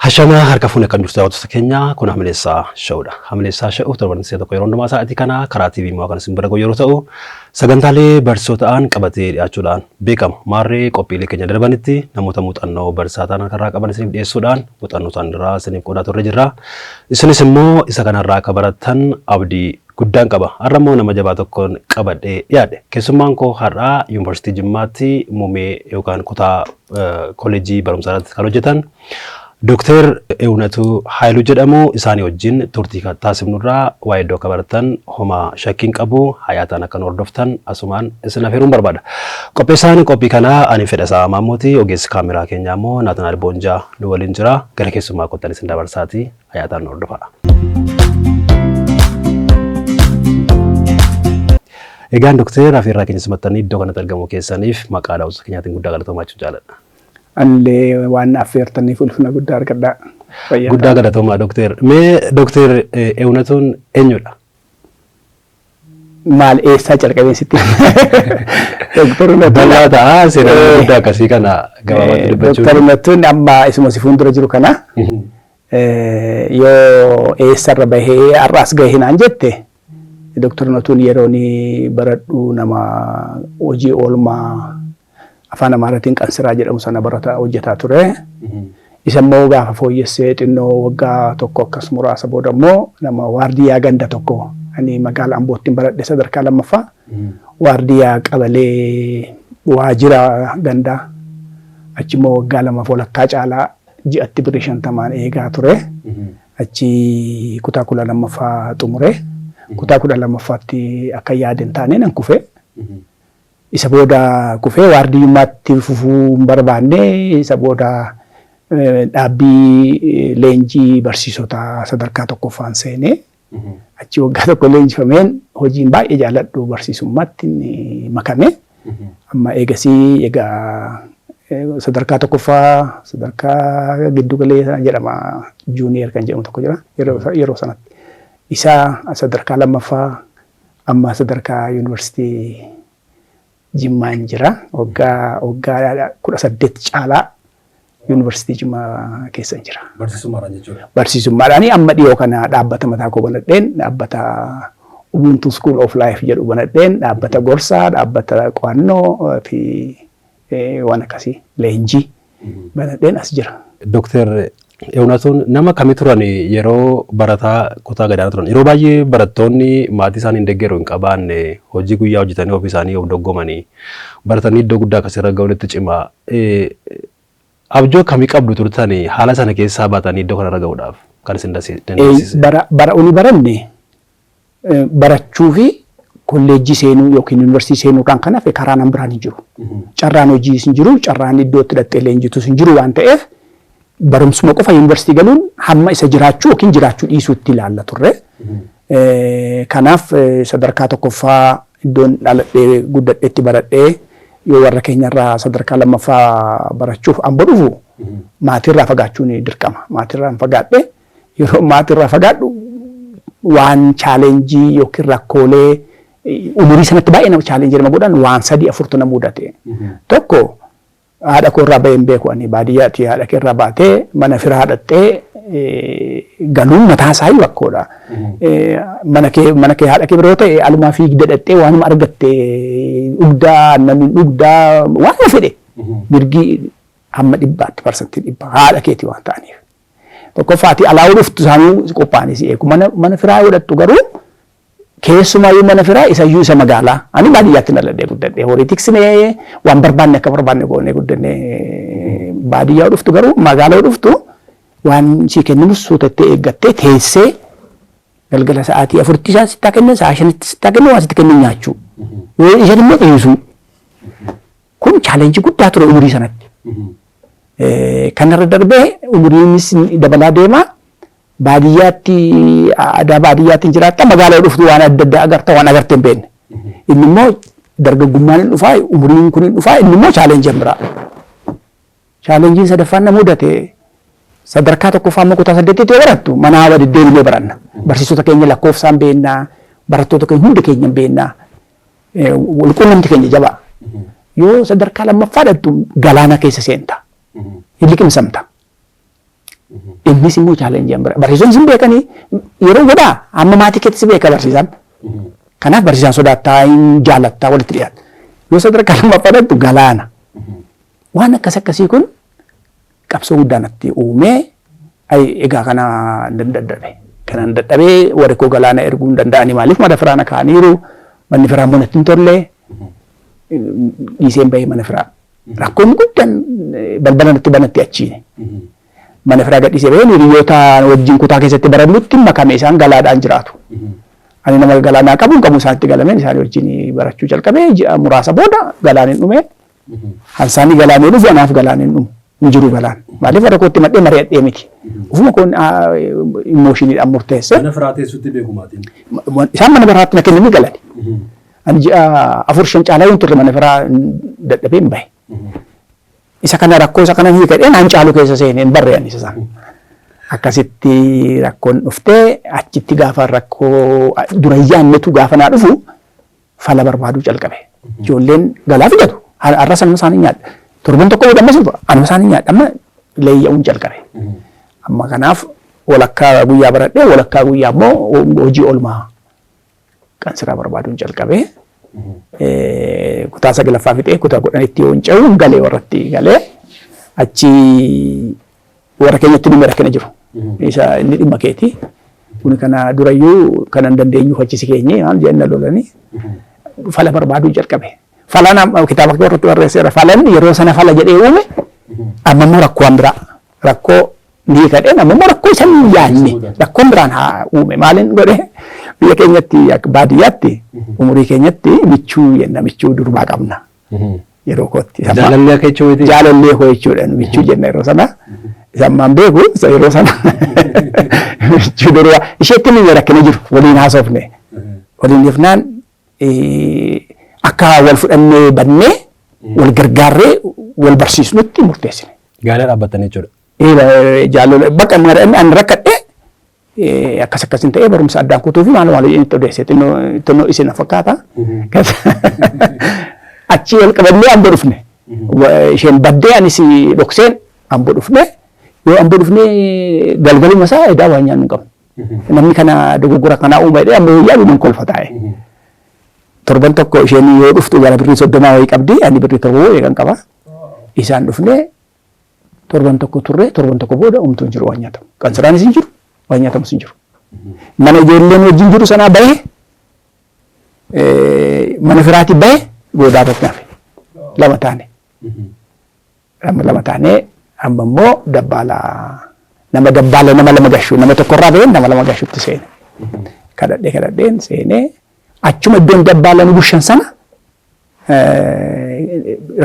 Hashamaa harka fuune kan jirtu daawwattoota keenya kun Hamileessaa Showudha. Hamileessaa Show torban si'a tokko yeroo hundumaa sa'aatii kana karaa TV Mo'aa kan isin bira gahu yeroo ta'u sagantaalee barsiisoo ta'an qabatee dhiyaachuudhaan beekama. Maarree qophiilee keenya darbanitti namoota muuxannoo barsiisaa ta'an harkarraa qaban isiniif dhiyeessuudhaan muuxannoo isaaniirraa isiniif qoodaa turre jirra. Isinis immoo isa kanarraa akka barattan abdii guddaan qaba. Har'a immoo nama jabaa tokkoon qabadhee dhiyaadhe. Keessummaan koo har'aa Yuunivarsiitii Jimmaatti muumee yookaan kutaa kolleejjii barumsaa irratti kan hojjetan Dooktar Ewunatuu Haayiluu jedhamu. Isaanii wajjin turtii kan taasifnurraa waa hedduu akka barattan homaa shakkiin qabu hayaataan akka nu hordoftan asumaan isin afeeruun barbaada. Qopheessaan qophii kanaa ani Fedhasaa Maammooti ogeessi kaameraa keenyaa immoo Naatanaal Boonjaa nu waliin jira. Gara keessummaa kottan isin dabarsaati hayaataan nu hordofaa. Egaan Dooktar afeerraa keenya simattanii iddoo kanatti argamuu keessaniif maqaa daawwattoota keenyaatiin guddaa galatoomaa jechuun jaaladha. Anillee waan na affeertaniif ulfina guddaa argadhaa. Fayyaa Guddaa ta'aa. galatoomaa Dooktar. Mee Dooktar Ewunatuun eenyudha? Maal eessaa calqabee sitti? Dooktar Ewunatuun Bal'aa ta'a seenaa guddaa akkasii kana gabaabatti dubbachuun. Dooktar Ewunatuun amma isuma si fuuldura jiru kana yoo eessarra bahee har'as gahe naan jette Doktar Unatuun yeroon baradhu nama hojii oolmaa afaan Amaaraatiin qansiraa jedhamu sana barataa hojjetaa ture. Isa immoo gaafa fooyyessee xinnoo waggaa tokko akkas muraasa booda immoo nama waardiyyaa ganda tokko ani magaala Ambootti baradhe sadarkaa lammaffaa waardiyyaa qabalee waajjira gandaa achi immoo waggaa lamaaf walakkaa caalaa ji'atti birrii 50n eegaa ture. Achi kutaa 12ffaa xumure. Kutaa 12ffaatti akka yaade hin taane nan kufe. Isa booda kufee waardiyyummaatti fufuu hin barbaanne. Isa booda dhaabbii leenjii barsiisotaa sadarkaa tokkoffaan seene. Achi waggaa tokko leenjifameen hojiin baay'ee jaaladhu barsiisummaatti makame. Amma eegasii egaa sadarkaa tokkoffaa sadarkaa giddu galeessa jedhama juuniyer kan jedhamu tokko jira yeroo sanatti. Isa sadarkaa lammaffaa amma sadarkaa yuunivarsiitii Jimmaan jira. Waggaa waggaa 18 caalaa yuunivarsiitii Jimmaa keessan jira. Barsiisummaadhaan jechuudha. Barsiisummaadhaan amma dhiyoo kana dhaabbata mataa koo banadheen dhaabbata Ubuntu School of Life jedhu banadheen dhaabbata gorsaa, dhaabbata qo'annoo fi waan akkasii leenjii banadheen as jira. Dooktar Ewunatuun nama kami turan yeroo barataa kutaa gadaanaa turan? Yeroo baay'ee barattoonni maatii isaanii hin deeggaru hin qabaanne hojii guyyaa hojjetanii ofii isaanii of doggomanii baratanii iddoo guddaa akkasirra ga'uun itti cima. Abjuu akkamii qabdu turtan haala sana keessaa baatanii iddoo kanarra ga'uudhaaf kan isin dandeessise? Bara uni baranne barachuu fi kolleejjii seenuu yookiin yuunivarsiitii seenuu kan kan hafe karaan an biraan hin jiru. Carraan hojiis hin jiru, carraan iddoo itti dhaqxee leenjitus hin jiru waan ta'eef barumsuma qofa yuunivarsiitii galuun hamma isa jiraachuu yookiin jiraachuu dhiisuutti ilaalla turre. Kanaaf sadarkaa tokkoffaa iddoon dhaladhee guddadhetti baradhee yoo warra keenyarraa sadarkaa lammaffaa barachuuf Ambo dhufu maatiirraa fagaachuun dirqama. Maatiirraan fagaadhe yeroo maatiirraa fagaadhu waan chaalenjii yookiin rakkoolee umurii sanatti baay'ee nama chaalenjii nama godhan waan sadii afurtu na mudate. Tokko haadha koo irraa bahee hin beeku ani baadiyyaatti haadha kee irraa baatee mana firaa dhaqxee galuun mataa isaa rakkoodha. Mana kee haadha kee biroo ta'e alumaa fiigdee dhaqxee waanuma argatte dhugdaa aannan hin dhugdaa waanuma fedhe mirgi hamma dhibbaatti 100% haadha keetii waan ta'aniif. Tokkoffaati alaa yoo dhuftu isaanii qophaa'anii si eegu. Mana firaa yoo dhaqxu garuu keessumaayyuu mana firaa isayyuu isa magaalaa. Ani baadiyyaatti dhaladhee guddadhee horii tiksinee waan barbaanne akka barbaanne goonee guddannee baadiyyaa yoo dhuftu garuu magaalaa yoo dhuftu waan sii kennamus suutattee eeggattee teessee galgala sa'aatii 4tti isaan sittaa kennan sa'a 5tti sittaa kennan waan sitti kennan nyaachuu. Yoo isaan immoo dhiisuu. Kun chaalenjii guddaa ture umurii sanatti. Kanarra darbee umuriinis dabalaa deema. Baadiyyaatti aadaa baadiyyaatiin jiraatta magaalaa yoo dhuftu waan adda addaa agarta waan agarte hin beekne. Inni immoo dargaggummaan hin dhufaa umuriin kun hin dhufaa inni immoo chaalenjii biraa. Chaalenjiin sadaffaan na mudate sadarkaa tokkoffaa amma kutaa saddeetitti yoo barattu mana hawa deddeebinee baranna. Barsiisota keenya lakkoofsaan beekna barattoota keenya hunda keenya hin beekna. Walquunnamti keenya jabaa. Yoo sadarkaa lammaffaa dhattu galaana keessa seenta. Hin liqimsamta. Innis immoo challenge bira. Barsiisonni sin beekanii yeroo godhaa amma maatii keetti si beeka barsiisaan. Kanaaf barsiisaan sodaattaa, hin jaalattaa, walitti dhiyaata. Yoo sadarkaa lammaffaa dhattu galaana. Waan akkas akkasii kun qabsoo guddaa natti uumee, egaa kana dadhabe. Kanan dadhabee warri koo galaana erguu hin danda'anii, maaliif mana firaa na kaa'aniiru, manni firaa immoo natti hin tolle, dhiiseen bahee mana firaa. Rakkoon guddaan balbala natti banatti achiini. Mana firaa gadhiisee bahee hiriyoota wajjin kutaa keessatti barannutti makame, isaan galaadhaan jiraatu. Ani nama galaanaa qabu hin qabu, isaanitti galameen isaanii wajjin barachuu jalqabee ji'a muraasa booda galaan hin dhume. Hansaanii galaanee dhufu, anaaf galaan hin dhumu. Hin jiru galaan. Maaliif warra kootti madhee mari'adhee miti. Ufuma koon emotioniidhaan murteesse. Mana firaa teessutti beeku maatiin. Isaan mana biraatti na kennanii galani. Ani ji'a 4 5 caalaa yoon turre mana firaa dadhabee hin bahe. Isa kana rakkoo isa kana hiikadheen hancaalu keessa seenee hin barree ani isa sana. Akkasitti rakkoon dhuftee achitti gaafa rakkoo dura yaannetu gaafa naa dhufu fala barbaaduu calqabe. Ijoolleen galaa fidatu. Har'a sanuma isaanii nyaadha. Torban tokko booda ammas dhufa. Anuma isaanii nyaadha. Amma leeyya'uun calqabe. Amma kanaaf walakkaa guyyaa baradhee walakkaa guyyaa immoo hojii oolmaa qansiraa barbaaduun calqabe. Kutaa saglaffaa fixee kutaa 10tti yoo hin ce'u galee warratti galee achi warra keenyatti dhimma rakkina jiru. Isa inni dhimma keeti. Kun kana durayyuu kan hin dandeenyuuf achi si keenye maal jenna lolanii fala barbaaduu jalqabe. Falan kitaaba koo irratti barreesseera. Falan yeroo sana fala jedhee uume amma immoo rakkoo biraa, rakkoo ni hiikadheen amma immoo rakkoo isa hin yaadne rakkoon biraan haa uume. Maaliin godhe? Biyya keenyatti, akka baadiyyaatti, umurii keenyatti michuu jenna, michuu durbaa qabna. Yeroo kootti. Jaalallee akka jechuuti. Jaalallee koo jechuudha, michuu jenna yeroo sana. Isa ammaan beeku, isa yeroo sana michuu durbaa isheetti ni rakkina jiru waliin haasofne. Waliin ifnaan akka wal fudhannee bannee wal gargaarree wal barsiisnutti murteessine. Gaala dhaabbatanii jechuudha. Jaalala bakka ani rakkadhe akkas akkasin ta'ee barumsa addaan kutuu fi maal maal itti odeesse, xinnoo isin fakkaata. Achi wal qabannee Amboo dhufne. Isheen baddee anis dhokseen Amboo dhufne. Yoo Amboo dhufne galgaluma isaa edaa waan nyaannu hin qabnu. Namni kana dogoggora kanaa uuma jedhee amma yoo yaadu nan kolfa taa'e. Torban tokko isheen yoo dhuftu gara birrii 30 wayii qabdi, ani birrii 7 wayii kan qaba. Isaan dhufne, torban tokko turre, torban tokko booda homtuu hin jiru waan nyaatamu. Qansiraanis hin jiru, waan nyaatamus hin jiru. Mana ijoolleen wajjin jiru sanaa bahee, mana firaatii bahee goodaa irratti hafe. Lama taane. Amma lama taanee amma immoo dabbaala, nama dabbaala nama lama gashu, nama tokkorraa bahee nama lama gashutti seene. Kadhadhee kadhadheen seenee achuma iddoon dabbaala nu bushan sana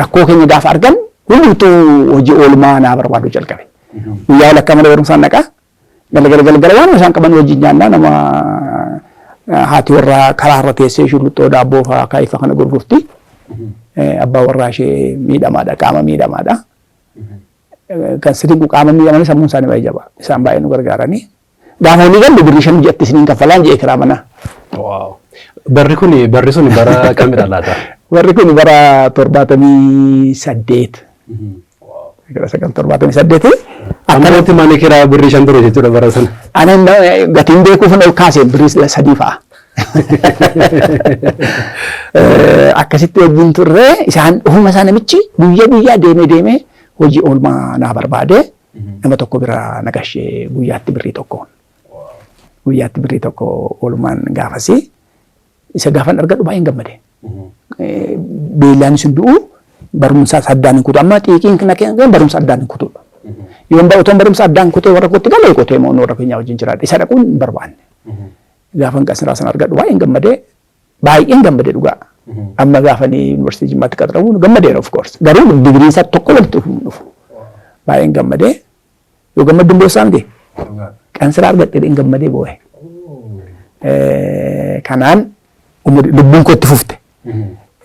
rakkoo keenya gaafa argan hundumtuu hojii oolmaa naa barbaadu jalqabe. Guyyaa walakkaa mana barumsaan dhaqaa. Galgala galgala waan isaan qaban wajjin nyaannaa. Nama haati warraa karaa irra teessee shulluxxoo daabboo fa'aa kaayifa kana gurgurti. Abbaa warraa ishee miidhamaadha, qaama miidhamaadha. Kan sirriiqu qaama miidhamanii sammuun isaanii baay'ee jabaa. Isaan baay'ee nu gargaaranii. Gaafa walii gallu birrii 5 ji'atti isiniin kaffalaan jedhee kiraa manaa. Barri kun, barri sun bara kamidha laata? Barri kun bara 78. 1978. Akkanatti mana kiraa birrii 5 ture jechuudha bara sana. Anan gatiin beekuuf ol kaasee birrii 3 fa'a. Akkasitti wajjin turre. Isaan ofuma isaa namichi guyyaa guyyaa deemee deemee hojii oolmaa naa barbaade, nama tokko bira naqashee guyyaatti birrii tokkoon. Guyyaatti birrii tokko oolmaan gaafasii isa gaafan argadhu baay'een gammade. Beellaan sun du'u barumsa addaan hin kutu. Amma xiiqiin na kennan barumsa addaan hin kutudha. Yoon otoon barumsa addaan kutee warra kootti galee qotee moo warra keenyaa wajjin jiraadha. Isa dhaquun hin barbaanne. Gaafan qasiraa sana argadhu baay'een gammadee, baay'een gammadee dhugaa. Amma gaafanii yuunivarsiitii Jimmaatti qaxaramu gammadeera, of course. Garuu digiriin isaa tokko walitti dhufu dhufu. Baay'een gammadee, yoo gammaddu hin boossaa miti. Qansiraa argadhe hin gammadee boo'e. Kanaan lubbuun koo itti fufte.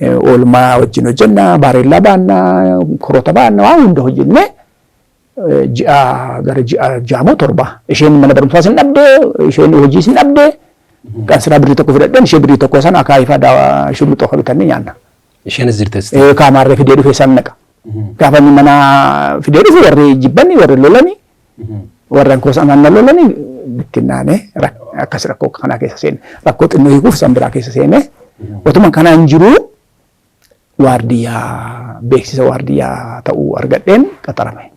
Oolmaa wajjin hojjenna, baareellaa baanna, korota baanna, waan hunda hojjennee ji'a gara ji'a jaamoo 7 isheen mana barumsaas hin dhabde, isheen hojiis hin dhabde. Qansiraa birrii 1 fudhadheen ishee birrii 1 sana akaayifaa daawaa shulluxoo kan bitannee nyaanna. Isheenis jirtes. Kaamaarree fidee dhufee san naqa. Gaafa inni mana fidee dhufu warri jibbanni, warri lolani. Warreen koos anaan na lolanii bittinnaane akkas rakkoo kanaa keessa seene. Rakkoo xinnoo hiikuuf san biraa keessa seene. Otuma kanaan jiruu waardiyyaa, beeksisa waardiyyaa ta'uu argadheen qaxarame.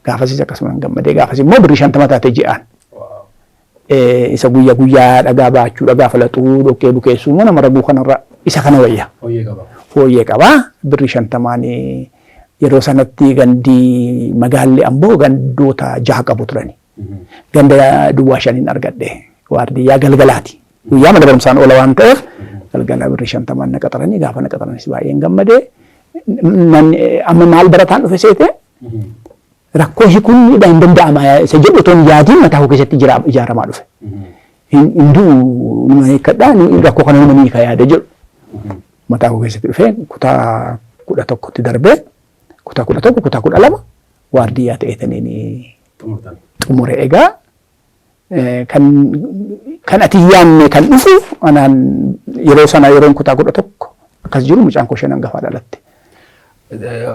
Gaafasis akkasuma gammadee, gaafas immoo birrii 50 taate ji'aan. Isa guyyaa guyyaa dhagaa baachuu, dhagaa falaxuu, dhoqqee bukeessuu immoo nama raguu kanarra isa kana wayya. Fooyyee qaba. Fooyyee qaba. Birrii 50n yeroo sanatti gandi magaalli Amboo gandoota 6 qabu turani. Ganda duwwaa 5n argadhe. Waardiyyaa galgalaati. Guyyaa mana barumsaan oola waan ta'eef galgala birrii 50n na qaxaranii, gaafa na qaxaranis baay'een gammadee. Amma maal barataan dhufe seete, rakkoo hiikuun hin danda'ama isa jedhu otoo hin yaadiin mataa koo keessatti ijaaramaa dhufe. Hin du'u, numa hiikkadhaa, rakkoo kana numa hiika yaada jedhu mataa koo keessatti dhufe. Kutaa 11tti darbee, kutaa 11, kutaa 12 waardiyyaa ta'eetaniin xumure. Egaa kan ati hin yaadne kan dhufu, anaan yeroo sana, yeroon kutaa 11 akkas jiru, mucaan koo isheen hangafaa dhalatte.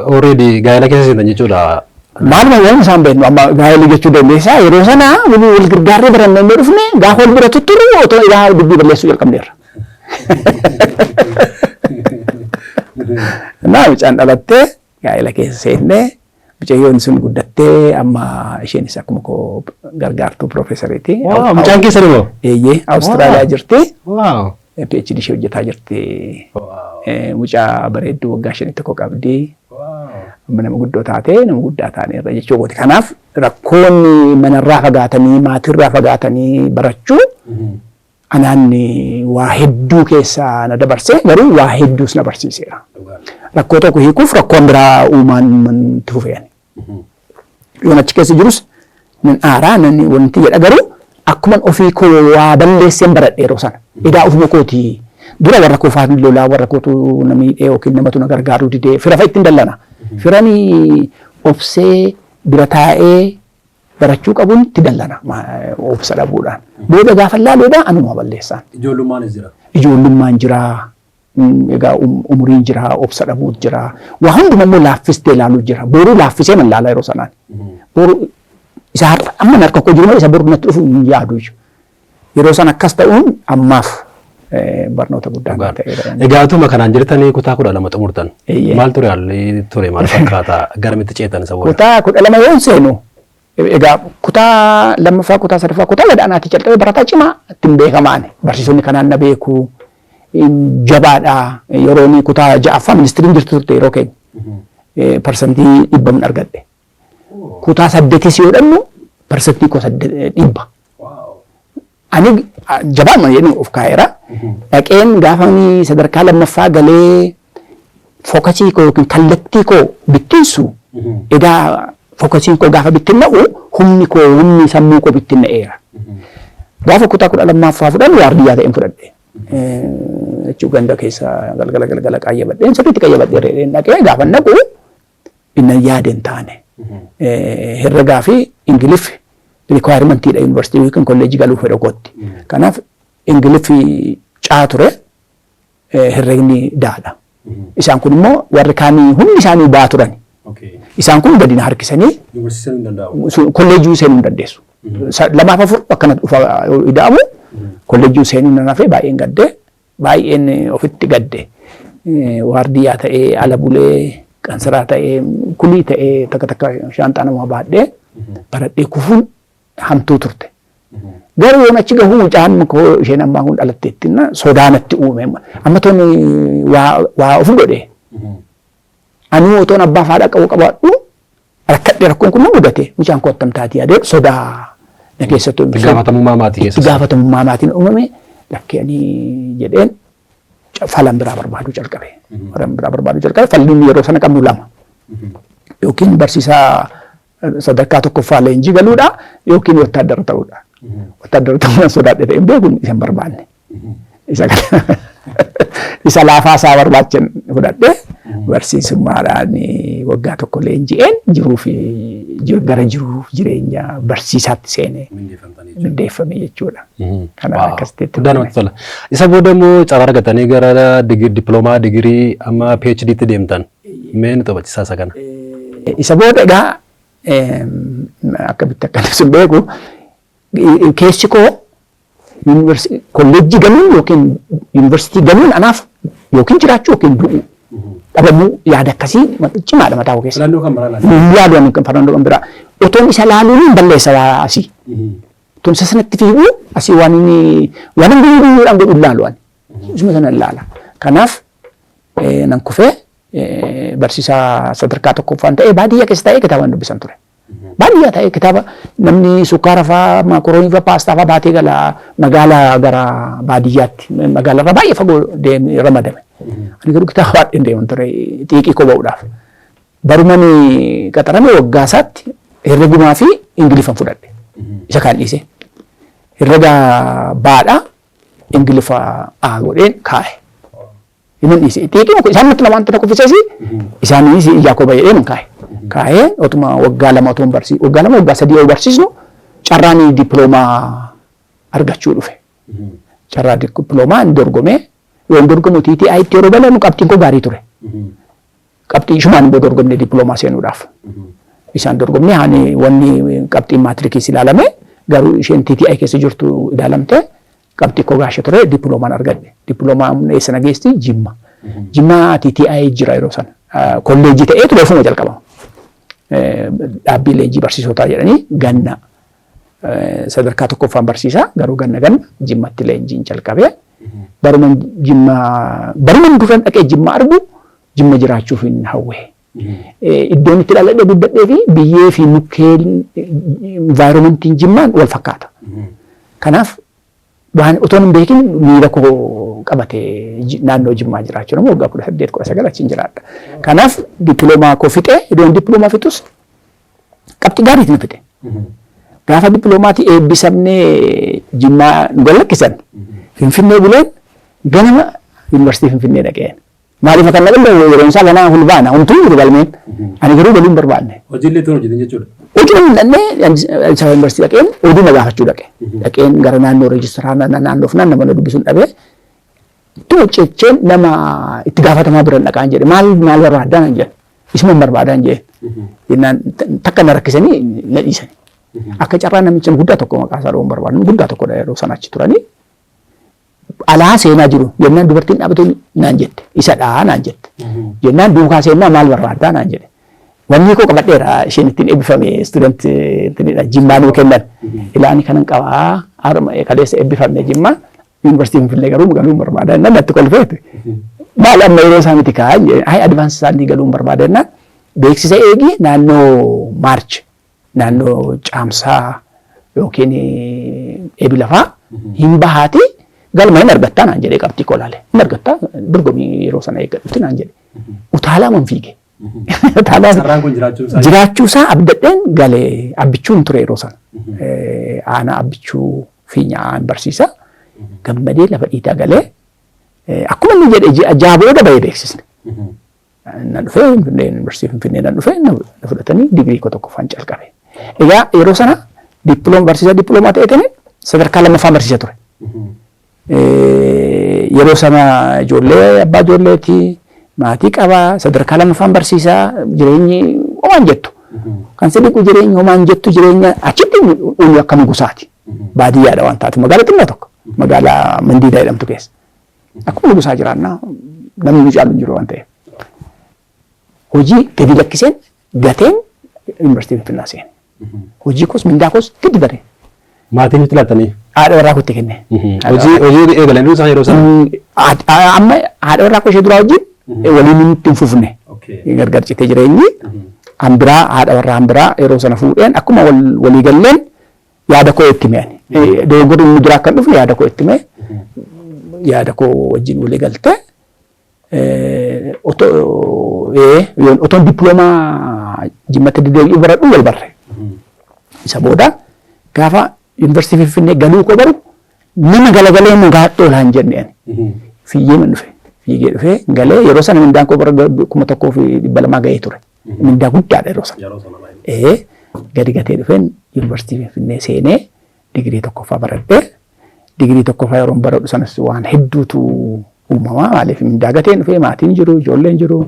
Already gaa'ela keessa seentan jechuudha. Maaluma waan isaan beeknu amma gaa'ela jechuu dandeessaa. Yeroo sana wal gargaarree barannee dhufne, gaafa wal bira tutturru otoo ilaa dubbii balleessuu jalqabneerra. Naa mucaan dhalattee gaa'ela keessa seennee, mucayyoon sun guddattee amma isheenis akkuma koo gargaartuu piroofeesariiti. Wow, mucaan keessan immoo? Eeyyee, Awustiraaliyaa jirti. PhD ishee hojjetaa jirti. Mucaa bareedduu waggaa 5 tokko qabdi. Amma nama guddoo taatee, nama guddaa taaneerra jechuu kooti. Kanaaf rakkoon manarraa fagaatanii, maatirraa fagaatanii barachuu anaan waa hedduu keessaa na dabarsee, garuu waa hedduus na barsiiseera. Rakkoo tokko hiikuuf rakkoon biraa uumaan itti fufeen. Yoon achi keessa jirus nan aaraa, nan wanti jedha, garuu akkuman ofii koo waa balleesseen baradhe yeroo sana. Edaa ofuma kooti dura warra koo faana lolaa, warra kootu na miidhee yookiin namatu na gargaaruu didee fira fa'a ittiin dallana. Firani obsee bira taa'ee barachuu qabuun itti dallana obsa dhabuudhaan. Booda gaafa laaluudha anuma balleessaan. Ijoollumaanis jira. Ijoollummaan jira. Egaa umuriin jira, obsa dhabuut jira. Waa hunduma immoo laaffistee ilaaluu jira. Boruu laaffisee man laala yeroo sanaan. Boruu isa har'a amma harka koo jiru malee isa boru natti dhufu hin yaadu jechuudha. Yeroo sana akkas ta'uun ammaaf barnoota guddaa naa ta'eera. Egaa utuma kanaan jirtanii kutaa 12 xumurtan. Eeyyee. Maal ture haalli ture, maal fakkaata, garamitti ceetan isa booda? Kutaa 12 yoon seenu, egaa kutaa lammaffaa, kutaa sadaffaa, kutaa gadaanaatti calqabee barataa cimaa ittiin beekamaan, barsiisonni kanaan na beeku, jabaadha. Yeroon kutaa ja'affaa ministiriin jirtu turte yeroo keenya, 100% argadhe. Kutaa saddeetis yoo dhannu parsantii koo 100. Ani jabaadhuma jedhu of kaa'eera. Dhaqeen gaafa sadarkaa lammaffaa galee focusii koo yookiin kallattii koo bittinsu, edaa focusiin koo gaafa bittinna'u humni koo, humni sammuu koo bittinna'eera. Gaafa kutaa 12ffaa fudhannu waardiyyaa ta'een fudhadhe. Jechuu ganda keessa galgala galgala qayyabadheen, sirriitti qayyabadhee reedheen dhaqee gaafa naqu inni yaade hin taane. Herregaa fi Ingiliffi requirementiidha yuunivarsiitii yookiin kolleejii galuu fedha kootti. Kanaaf Ingiliffi caa ture, herregni daadha. Isaan kun immoo warri kaanii hundi isaanii baa turan. Isaan kun gadi na harkisanii kolleejii seenuu hin dandeessu. Lamaaf afur akkana dhufa ida'amu, kolleejii seenuu nan hafee, baay'een gaddee, baay'een ofitti gadde. Waardiyyaa ta'ee ala bulee, qansiraa ta'ee, kulii ta'ee, takka takka shaanxaa namaa baadhee baradhee kufuun hamtuu turte. Garuu yoon achi gahuu mucaan koo isheen ammaa kun dhalatteetti sodaa natti uume. Amma toon waa of godhe. Anuu otoon abbaa fi haadha qabu qabaadhu rakkadhee rakkoon kun na mudate, mucaan koo attam taatii yaadee sodaa na keessatti uume. Itti gaafatamummaa maatii keessa. Itti gaafatamummaa maatiin uumame, lakkee ani jedheen falan biraa barbaaduu calqabe. Falan biraa barbaaduu calqabe. Falli yeroo sana qabnu lama. Yookiin barsiisaa sadarkaa tokkoffaa leenjii galuudha yookiin wattaaddara ta'uudha. Wattaaddara ta'uudhaan sodaadhe ta'e hin beeku, isa hin barbaanne. Isa kana isa laafaa isaa barbaachan fudhadhe, barsiisummaadhaan waggaa tokko leenji'een jiruu fi gara jiruuf jireenya barsiisaatti seenee mindeeffame jechuudha. Kanaaf akkasitti Guddaa namatti tola. Isa booda immoo carraa argatanii gara diploomaa, digirii, amma PhDtti deemtan. Mee nu taphachiisaa isa kana. Isa booda egaa Akkamitti akka ibsu beeku, keessi koo kolleejjii galuun yookiin yuunivarsiitii galuun anaaf yookiin jiraachuu yookiin du'uu dhabamuu, yaada akkasii cimaadha mataa koo keessa. Filannoo kan biraa laata? Yaadu ani filannoo kan biraa. Otoon isa laaluun hin balleessa waa asii. Otoon isa sanatti fiiguu asii waan inni waan inni guyyuudhaan godhu ilaalu ani. Isuma sana ilaala. Kanaaf nan kufee barsiisaa sadarkaa tokkoffaan ta'ee baadiyyaa keessa taa'ee kitaaba dubbisan ture. Baadiyyaa taa'ee kitaaba, namni sukkaara fa'aa, maakoroonii fa'aa, paastaa fa'aa baatee gala magaalaa gara baadiyyaatti, magaalaa irraa baay'ee fagoo deemee ramadame. Ani garuu kitaaba baadheen deeman ture xiiqii koo ba'uudhaaf. Baruman qaxarame waggaa isaatti herregumaa fi Ingiliffan fudhadhe. Isa kaan dhiise. Herrega baadhaa, Ingiliffa A godheen kaa'e. Inni dhiise. Xiiqii isaan natti wanta na kuffisees isaanis ijaa koo baay'ee nan kaa'e. Kaa'ee otuma waggaa 2 otoo barsiisu, waggaa 2, waggaa 3 yoo barsiisnu carraan dippiloomaa argachuu dhufe. Carraa dippiloomaa hin dorgomee, yoo hin dorgomu TTI itti yeroo balamu qabxiin koo gaarii ture. Qabxii ishumaan immoo dorgomne dippiloomaa seenuudhaaf. Isaan dorgomne hani wanni qabxiin maatrikiis ilaalame, garuu isheen TTI keessa jirtu ilaalamte, qabxii koo gaashe ture, dippiloomaan argadhe. Dippiloomaan eessa na geessi? Jimma. Jimma TTI jira yeroo sana. Kolleejjii ta'ee ture ofuma jalqabama. Dhaabbii leenjii barsiisotaa jedhanii ganna sadarkaa tokkoffaan barsiisaa, garuu ganna ganna Jimmatti leenjiin jalqabee, baruman Jimma baruman duran dhaqee Jimma argu, Jimma jiraachuuf hin hawwe. Iddoon itti dhaladhee guddadhee fi biyyee fi mukkeen environmentiin Jimmaan wal fakkaata. Kanaaf waan otoon hin beekin miira koo qabate naannoo Jimmaa jiraachuu, nama waggaa 18, 19 achiin jiraadha. Kanaaf dippiloomaa koo fixee, iddoon dippiloomaa fixus qabxii gaariitiin fixe. Gaafa dippiloomaatii eebbisamnee Jimmaa nu gallakkisan, Finfinnee buleen ganama yuunivarsiitii Finfinnee dhaqeen. Maaliif akka na yeroon isaa ganaa Fulbaana, homtuu jiru galmeen. Ani garuu galuu hin barbaanne. Hojiilee turan hojjetan jechuudha. Hojii hin dhannee Addis Ababa yuunivarsiitii dhaqeen oduu na gaafachuu dhaqe. Dhaqeen gara naannoo reejistiraa naannoof naan nama na dubbisuun dhabee, ittuma cecheen nama itti gaafatamaa biran dhaqaan jedhe, maal maal barbaaddaa naan jedhe. Isuma hin barbaadaan jedhe. Jennaan takka na rakkisanii na dhiisani. Akka carraa namicha guddaa tokko, maqaa isaa dha'uun barbaadu, guddaa tokkodha yeroo sana achi turanii. Alaa seenaa jiru jennaan dubartiin dhaabatu naan jette, isa dhaa naan jette. Jennaan duukaa seenaa maal barbaaddaa naan jedhe. Wanni koo qabadheera, isheen ittiin eebbifame, student Jimmaa nuu kennan. Ilaani kanan qabaa, harma kaleessa eebbifamne Jimmaa, yuunivarsiitii Finfinnee garuu galuun barbaada jennaan natti kolfeete. Maal, amma yeroo isaa miti kaa, ay advance isaanii galuun barbaada jennaan, beeksisa eegi, naannoo March, naannoo Caamsaa yookiin eebi lafaa hin bahaati, galma hin argattaa naan jedhee, qabxii koo ilaale. Hin argattaa, dorgomii yeroo sana eeggadhutti naan jedhe. Utaalaa man fiige. Utaalaa Carraan kun jiraachuu isaa. Jiraachuu isaa abdadheen galee. Abbichuun ture yeroo sana. Aanaa Abbichuu fi nyaa'aan barsiisa. Gammadee lafa dhiitaa galee, akkuma inni jedhe ji'a 6 booda bahee beeksisne. Na dhufee Finfinnee, yuunivarsiitii Finfinnee nan dhufee, na fudhatanii digirii koo tokkoffaan calqabe. Egaa yeroo sana dippiloomaa barsiisaa dippiloomaa ta'ee sadarkaa lammaffaan barsiisa ture. Yeroo sana ijoollee, abbaa ijoolleeti, maatii qabaa, sadarkaa lammaffaan barsiisaa, jireenyi homaan jettu. Kan si dhiqu jireenyi homaan jettu, jireenya achitti uli akka nugusaati. Baadiyyaadha waan taate, magaalaa xinnoo tokko, magaalaa Mandiidaa jedhamtu keessa. Akkuma nugusaa jiraannaa, namni nu caalu hin jiru waan ta'eef. Hojii gadi lakkiseen gateen yuunivarsiitii Finfinnaa seene. Hojii koos mindaa koos gadi bare. Maatiin itti laattanii? Haadha warraa kootti kenne. Hojii hojii eegalanii isaan yeroo sana? Amma haadha warraa koo ishee duraa wajjin waliin itti hin fufne. Gargar citee jireenyi. Hambiraa haadha warraa hambiraa yeroo sana fuudheen, akkuma walii galleen yaada koo itti hime. Dogoggorri inni duraa akka hin dhufne yaada koo itti hime. Yaada koo wajjin walii galtee otoon dippiloomaa Jimmatti deddeebi'uu baradhu wal barre. Isa booda gaafa yuunivarsiitii Finfinnee galuu koo baru, nama galagalee nagaa oolaan hin jenne ani. Fiigee man dhufe. Fiigee dhufee galee, yeroo sana mindaan koo bara 1200 gahee ture. Mindaa guddaadha yeroo sana. Ee, gadi gatee dhufeen yuunivarsiitii Finfinnee seenee digirii tokkoffaa baradhee, digirii tokkoffaa yeroo baradhu sanas waan hedduutu uumamaa, maaliif mindaa gateen dhufee, maatiin jiru, ijoolleen jiru.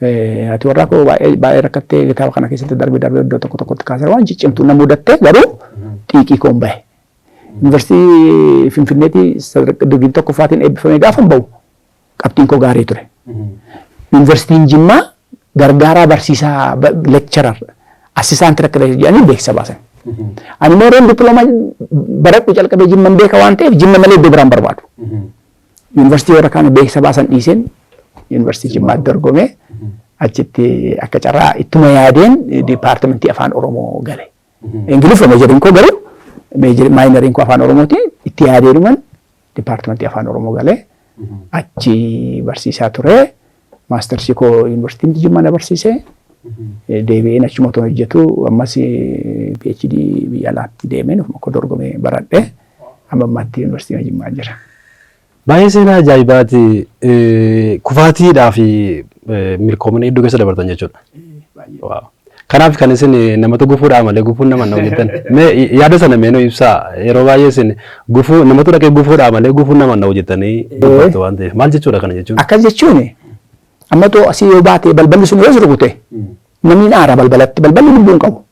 Haati warraa koo baay'ee baay'ee rakkattee kitaaba kana keessatti darbee darbee iddoo tokko tokkotti kaaseera waan ciccimtuu na mudatte garuu xiiqii koon bahe. Yuunivarsiitii Finfinneetti sadarkaa digirii tokkoffaatiin eebbifamee gaafa bahu qabxiin koo gaarii ture. Yuunivarsiitiin Jimmaa gargaaraa barsiisaa, lecturer, assistant rector jedhanii beeksisa baasan. Ani immoo yeroon dippiloomaa baradhu calqabee Jimman beeka waan ta'eef Jimma malee iddoo biraan barbaadu. Yuunivarsiitii warra kaan beeksisa baasan dhiiseen Yuunivarsiitii Jimmaatti dorgomee achitti akka carraa ittuma yaadeen dipaartimentii Afaan Oromoo gale. Ingiliffa majoriin koo garuu minoriin koo Afaan Oromooti, itti yaadeenuman dipaartimentii Afaan Oromoo galee achi barsiisaa ture. Maastarsii koo Yuunivarsiitiin Jimmaa na barsiise. Deebi'een achuma otoo hojjetu ammas PhD biyya alaatti deemeen ofuma koo dorgomee baradhe, amma ammaatti Yuunivarsiitii Jimmaa jira. Baay'ee seenaa ajaa'ibaati. Kufaatiidhaa fi milkoomina hedduu keessa dabartan jechuudha. Kanaaf kan isin namatu gufuudhaa malee gufuun nama hin jettan. Mee yaada sana mee nu ibsaa. Yeroo baay'ee isin gufuu namatu dhaqee gufuudhaa malee gufuun nama hin jettanii dubbattu waan ta'eef maal jechuudha kana jechuun? Akkas jechuun amma too asii yoo baate balballi sun yoo rukute namni hin aara balbalatti, balballi lubbuu hin qabu,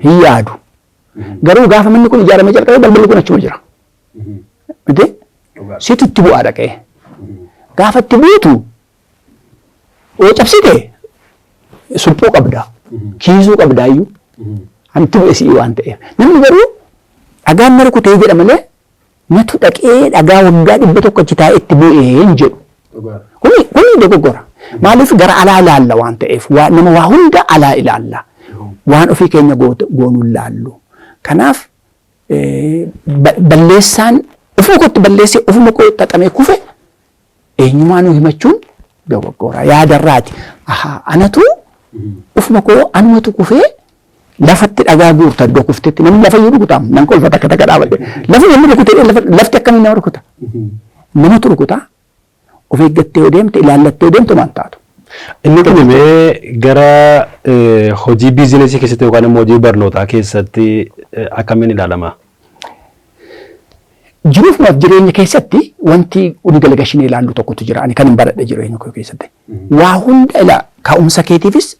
hin yaadu. Garuu gaafa manni kun ijaaramee jalqabe balballi kun achuma jira. Miti? Situ itti bu'aa dhaqee. Gaafa itti buutu yoo cabsite suphuu qabda. Kiisuu qabda iyyuu. Hanti bu'e si'ii waan ta'eef. Namni garuu dhagaan na rukutee jedha malee natu dhaqee dhagaa waggaa 100 achi taa'ee itti bu'ee hin jedhu. Kuni dogoggora. Maaliif gara alaa ilaalla waan ta'eef nama waa hunda alaa ilaalla. Waan ofii keenya goonuu ilaallu. Kanaaf balleessaan ofuma kootti balleessee ofuma koo xaxamee kufe eenyumaa nu himachuun dogoggora. Yaadarraati. Ahaa, anatu ofuma koo anumatu kufee lafatti dhagaa guurta iddoo kuftetti namni lafa iyyuu rukutaam nan kolfa takka takka dhaabadhe. Lafa namni rukutee lafti akkamiin nama rukuta? Namatu rukuta. Of eeggattee yoo deemte, ilaallattee yoo deemte maal taatu? Inni kun mee gara hojii biizinesii keessatti yookaan immoo hojii barnootaa keessatti akkamiin ilaalama? Jiruuf jireenya keessatti wanti uni galagashinee ilaallu tokkotu jira. Ani kan hin baradhe jireenya koo keessatti. Waa hunda ilaa ka'umsa keetiifis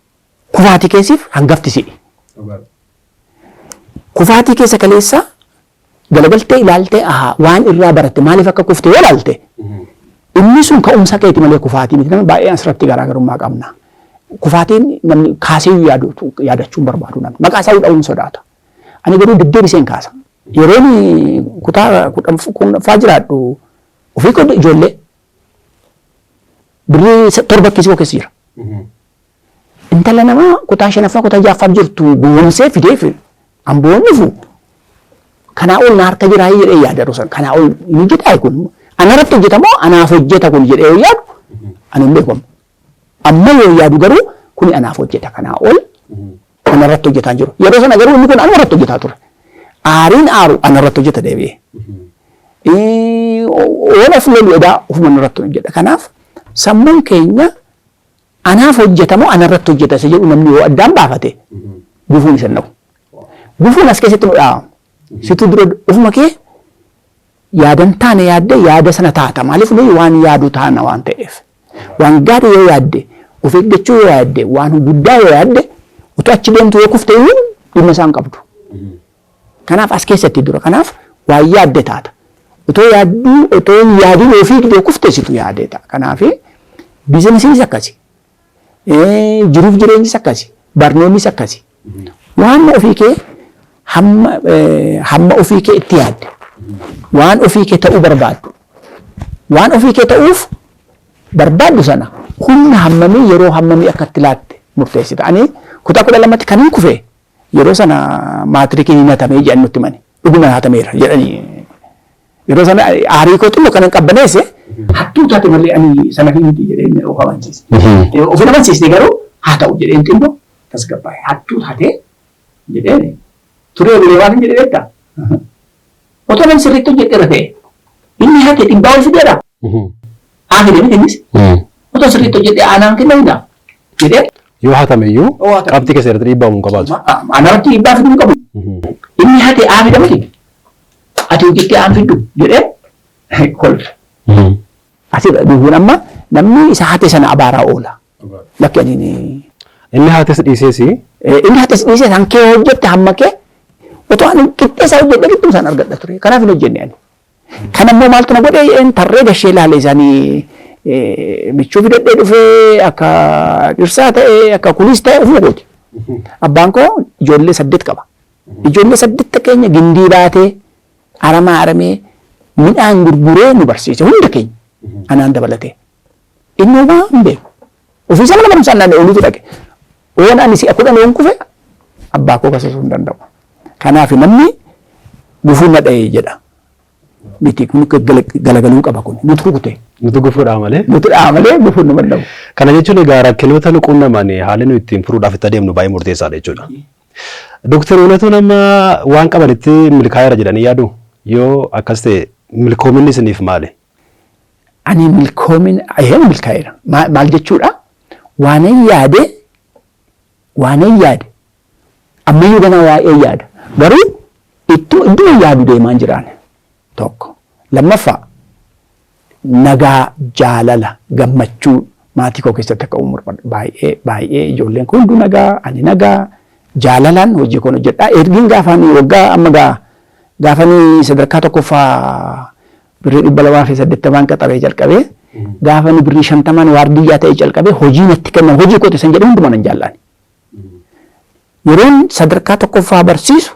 kufaatii keessiif hangafti si'i. Kufaatii keessa kaleessa galagaltee ilaaltee ahaa waan irraa baratte maaliif akka kufte yoo ilaalte inni sun ka'umsa keeti malee kufaatii miti. Namni baay'een asirratti garaagarummaa qabna. Kufaatiin namni kaasee yaadachuu hin barbaadu namni. Maqaa isaa dha'uun sodaata. Ani garuu deddeebiseen kaasa. Yeroon kutaa 10ffaa jiraadhu ofii koo ijoollee birrii 7 kiisii koo keessa jira. Intala namaa kutaa shanaffaa kutaa ja'affaa jirtu gowwoomsee fidee amboon dhufu kanaa ol na harka jiraa jedhee yaada yeroo sana kanaa ol ni jedhaa kun anarratti hojjetamoo anaaf hojjeta kun jedhee yoo yaadu ani hin beeku. Amma yoo yaadu garuu kuni anaaf hojjeta, kanaa ol anarratti hojjetaa jiru. Yeroo sana garuu inni kun anarratti hojjetaa ture. Aariin aaru anarratti hojjeta deebi'ee. Oon of lolu edaa ofuma anarratti hojjeta. Kanaaf sammuun keenya anaaf hojjetamoo anarratti hojjeta isa jedhu namni yoo addaan baafate gufuun isa na'u. Gufuun as keessatti nu dhaama. Situ dura ofuma kee yaadan taane yaadde yaada sana taata. Maaliif nuyi waan yaadu taana waan ta'eef. Waan gaarii yoo yaadde, of eeggachuu yoo yaadde, waan guddaa yoo yaadde, utuu achi deemtu yoo kufte iyyuu dhimma isaan qabdu. Kanaaf as keessatti dura. Kanaaf waan yaadde taata. Otoo yaadduu otoo hin yaadin yoo fiigde kufte situ yaadee ta'a. Kanaaf biizinasiinis akkasi. Jiruuf jireenyis akkasi. Barnoonnis akkasi. Waan ofii kee hamma ofii kee itti yaadde, waan ofii kee ta'uu barbaaddu, waan ofii kee ta'uuf barbaaddu sana humna hammamii yeroo hammamii akka itti laatte murteessita. Ani kutaa 12tti kan hin kufe yeroo sana maatirikiin hin hatamee jedhan nutti himani. Dhuguma hatameera jedhanii. Yeroo sana aarii koo xinnoo kanan qabbaneesse hattuu taate malee ani sana fi miti jedheen of amansiise. Of hin amansiisne garuu haa ta'u jedheen xinnoo tasgabbaa'e. Hattuu taate jedheen turee bulee waan hin jedhe beektaa? Otoo nan sirriitti hojjedheera ta'e inni hate dhibbaa ol fideera. Haa fide miti innis. Otoo sirriitti hojjedhe aanaan kennamudha jedhee. Yoo hatame iyyuu qabxii keessa irratti dhiibbaa uumuu qabaatu. Anarratti dhiibbaa fiduu hin qabu. Inni hate haa fide miti. Ati hojjettee aan fiddu jedhee kolfe. Asirra dhufuun amma namni isa hate sana abaaraa oola. Lakki ani Inni haatis dhiiseesi. Inni haatis dhiisee kan kee hojjette hamma kee otoo ani qixxee isaa hojjedhe qixxuma isaan argadha ture. Kanaaf hin hojjenne ani. Kan ammoo maaltu na godhe tarree gashee ilaale isaanii michuu fidadhee dhufee akka dhirsaa ta'e akka kunis ta'e ofuma kooti. Abbaan koo ijoollee 8 qaba. Ijoollee 8 keenya gindii baatee aramaa aramee midhaan gurguree nu barsiise hunda keenya anaan dabalatee. Inni homaa hin beeku. Ofiisaa mana barumsaa naannoo ooluutu dhaqe. Oon ani si'a 10 oon kufe abbaa koo kasasuu hin danda'u. Kanaaf namni gufuu na dha'e jedha. Miti kun galagaluu qaba kun. Nutu rukute. Nutu gufuu dha'a malee. Nutu dha'a malee gufuun nu danda'u. Kana jechuun egaa rakkinoota nu quunnaman haalli nu ittiin furuudhaaf itti adeemnu baay'ee murteessaadha jechuudha. Dooktar Uunatuun amma waan qabanitti milkaa'eera jedhanii yaadu? Yoo akkas ta'e milkoominni isiniif maali? Ani milkoomin ayyan milkaa'eera. Maal jechuudha? Waanan yaade waanan yaade ammayyuu ganaa waa'ee yaada. Garuu ittuma idduma yaadu deemaan jiraan. Tokko. Lammaffaa nagaa, jaalala, gammachuu maatii koo keessatti akka uumu barbaada. Baay'ee baay'ee ijoolleen koo hunduu nagaa, ani nagaa, jaalalaan hojii koon hojjedha. Ergiin gaafaan waggaa amma gaa gaafanii sadarkaa tokkoffaa birrii 280n qaxaree jalqabee gaafani birrii 50n waardiyyaa ta'ee jalqabee hojii natti kennan hojii kooti san jedhe hundumaa nan jaalladha. Yeroon sadarkaa tokkoffaa barsiisu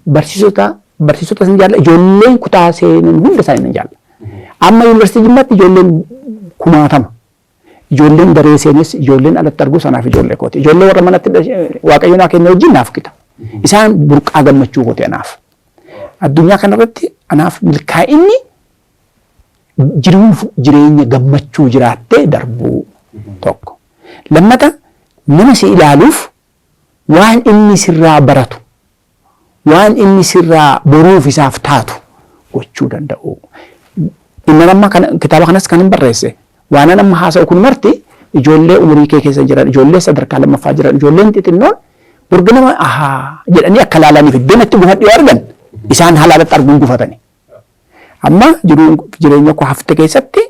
barsiisota barsiisota san jaalla ijoolleen kutaa seenan hunda isaanii nan jaalla. Amma yuunivarsiitii Jimmaatti ijoolleen kumaatama. Ijoolleen daree seenes ijoolleen alatti argu sanaaf ijoollee kooti. Ijoollee warra manatti Waaqayyo naa kenne wajjin naaf qixa. Isaan burqaa gammachuu kooti anaaf. Addunyaa kanarratti anaaf milkaa'inni jiruuf jireenya gammachuu jiraattee darbuu tokko. Lammata nama si ilaaluuf waan inni sirraa baratu, waan inni sirraa boruuf isaaf taatu gochuu danda'u. Inni amma kana kitaaba kanas kan hin barreesse waan an amma haasa'u kun marti ijoollee umurii kee keessa jiran, ijoollee sadarkaa lammaffaa jiran, ijoolleen xixinnoon borga nama ahaa jedhanii akka ilaalaniif iddoo natti gufadhu yoo argan isaan halaalatti arguun gufatani. Amma jiruun jireenya koo hafte keessatti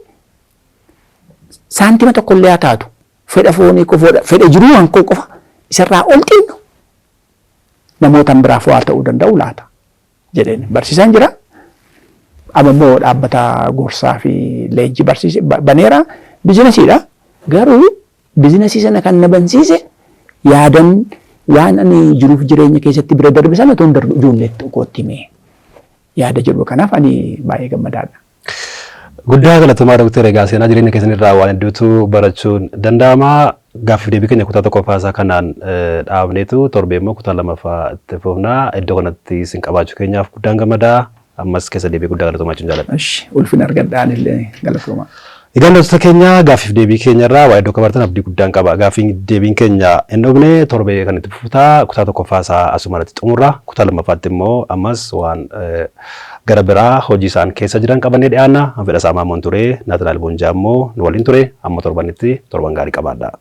saantima tokko illee haa taatu fedha foonii koo fedha jiruu kan koo qofa isarraa ol xinno namootan biraaf waa ta'uu danda'u laata jedheen barsiisaan jira. Amma immoo dhaabbata gorsaa fi leenjii barsiise baneera. Bizinasiidha. Garuu bizinasii sana kan na bansiise yaadan waan ani jiruuf jireenya keessatti bira darbe sana otoo hin darbu ijoolleetti kootti himee yaada jedhu kanaaf ani baay'ee gammadaadha. Guddaa galatoomaa Dooktar egaa seenaa jireenya keessan irraa waan hedduutu barachuun danda'ama. Gaaffiif deebii keenya kutaa tokkoffaa isaa kanaan dhaabneetu torbee immoo kutaa lammaffaa itti fufna. Iddoo kanatti isin qabaachuu keenyaaf guddaan gammadaa. Ammas keessa deebii guddaa galatoomaa jechuun jaalladha. Eshi ulfina argadhaa anillee galatoomaa. Egaan daawwattoota keenya gaaffiif deebii keenya irraa waa hedduu akka baratan abdii guddaan qaba. Gaaffiin deebiin keenya hin dhumne torbee kan itti fufu ta'a. Kutaa tokkoffaa isaa asuma irratti xumurra. Kutaa lammaffaatti immoo ammas waan gara biraa hojii isaan keessa jiran qabannee dhiyaanna. An Fedhasaa Maammoon ture. Naatanaa'el Boonjaa immoo nu waliin ture. Amma torbanitti torban gaarii qabaadhaa.